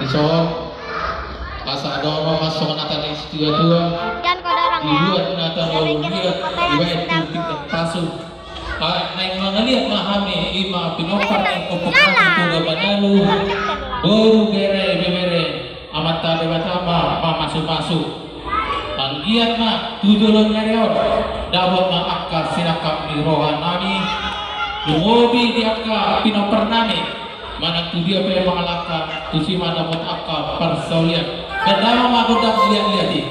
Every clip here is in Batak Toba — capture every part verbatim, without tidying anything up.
Songon asa adong ma songon hata ni situatua. Dibuat na tano liat dibaen tu tingki pasu. Ai naeng mangaliat ma hami, ima pinompar ni ompung nami Toga Manalu, boru, bere, ibebere, Amanta Debata ma mamasumasu. Anggiat ma tu joloan ni ari on dapot ma angka sinangkap ni roha nami, lumobi di angka pinompar nami. Manang tu dia pe mangalangka, tusi ma dapot angka parsaulian. Bahen damang ma gondang liat-liat i.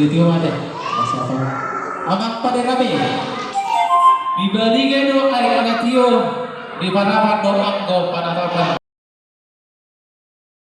Tio mate. Amang pande nami. Di baliga do aek na tio, di parapat do anggo panatapan.